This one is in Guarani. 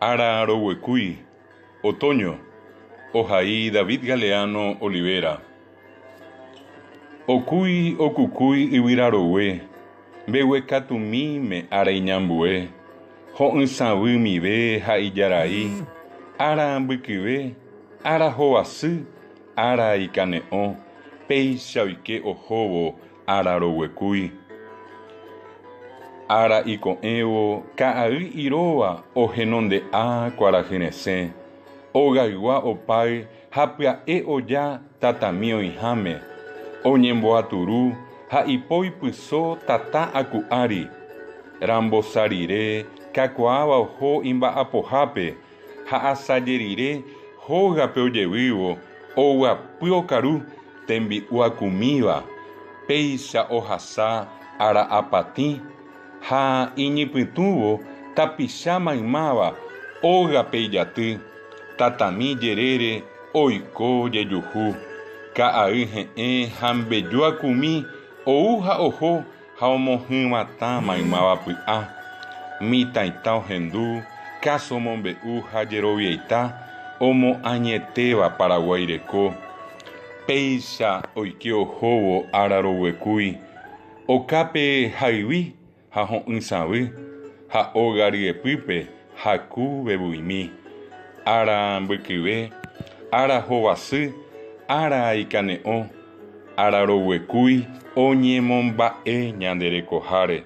Ára roguekúi, otoño, ohai David Galeano Olivera. Okúi okukúi yvyra rogue, mbeguekatumíme ára iñambue, ho'ysãvymive ha ijarai, ára mbykyve, ára hovasy, ára ikane'õ, péicha oike ohóvo ára roguekúi. Ára iko'ẽvo ka'ay iróva ohenonde'a kuarahy resẽ, ogaygua opáy ha pya'e oja tatami oĩháme, oñemboaturu ha ipo ipyso tata aku ári. Rambosa rire kakuaáva oho imba'apohápe ha asaje rire hógape ojevývo oguapy okaru tembi'u akumíva, péicha ohasa ára apatĩ ha iñypytũvo tapicha maymáva ógape ijaty, tatami jerére oiko jejuhu, ka'ay he'ẽ ha mbeju akumi ou ha oho ha omohyvatã maymáva py'a, mitãita ohendu, káso mombe'u ha jeroviaita omoañetéva Paraguái reko. Péicha oike ohóvo ára roguekúi, okápe hayvi ha ho'ysãvy, ha óga ryepýpe haku vevuimi. Ára mbykyve, ára hovasy, ára ikane'õ, ára roguekúi oñemomba'e ñande rekoháre.